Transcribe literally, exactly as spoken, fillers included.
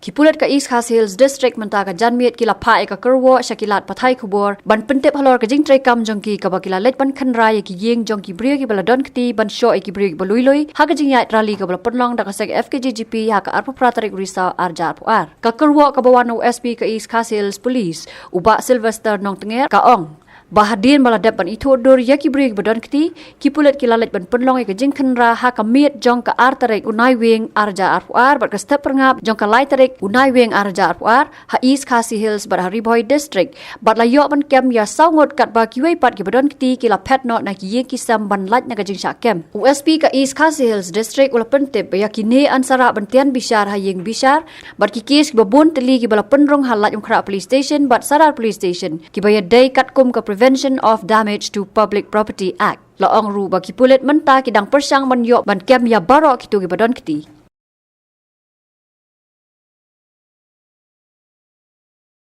Ki pulit ka East Khasi Hills District mynta ka janmiet ki la phah ïa ka kyrwoh sha ki lad pathai khubor ban pyntip halor ka jingtrei kam jong ki kaba ki la leit ban khynra ïa ki ïing jong ki briew kiba la don kti ban shoh ïa ki briew kiba lui lui ha ka jingïaid rally kaba la pynlong da ka seng F K J G P ha ka arphew phra tarik u Risaw arhajar arphew ar. Ka kyrwoh kaba wan na u S P ka East Khasi Hills Police, u Bah Sylvester Nongtnger, ka ong ba hadien ba la dep ban ithuh dur ïa ki briew kiba don kti, ki pulit ki la leit ban pynlong ïa ka jingkhynra ha ka miet jong ka ar tarik u Naiwieng arhajar arphew ar bad ka step pyrngap jong ka lai tarik u Naiwieng arhajar arphew ar ha East Khasi Hills bad ha Ri Bhoi District, bad la ïoh ban kem ïa saw ngut katba kiwei pat kiba don kti ki la phet noh na ki ïing ki sem ban lait na ka jingshah kem. U S P ka East Khasi Hills District u la pyntip ba ïa kine yn sa rah ban tian bishar ha ïing bishar bad ki kes kiba bun tylli kiba la pynrung ha Laitumkhrah Police Station bad Sadar Police Station kiba ïadei katkum ka Prevention of Damage to Public Property Act. La ong ruh ba ki pulit mynta ki dang pyrshang ban ïoh ban kem ïa baroh kito kiba don kti.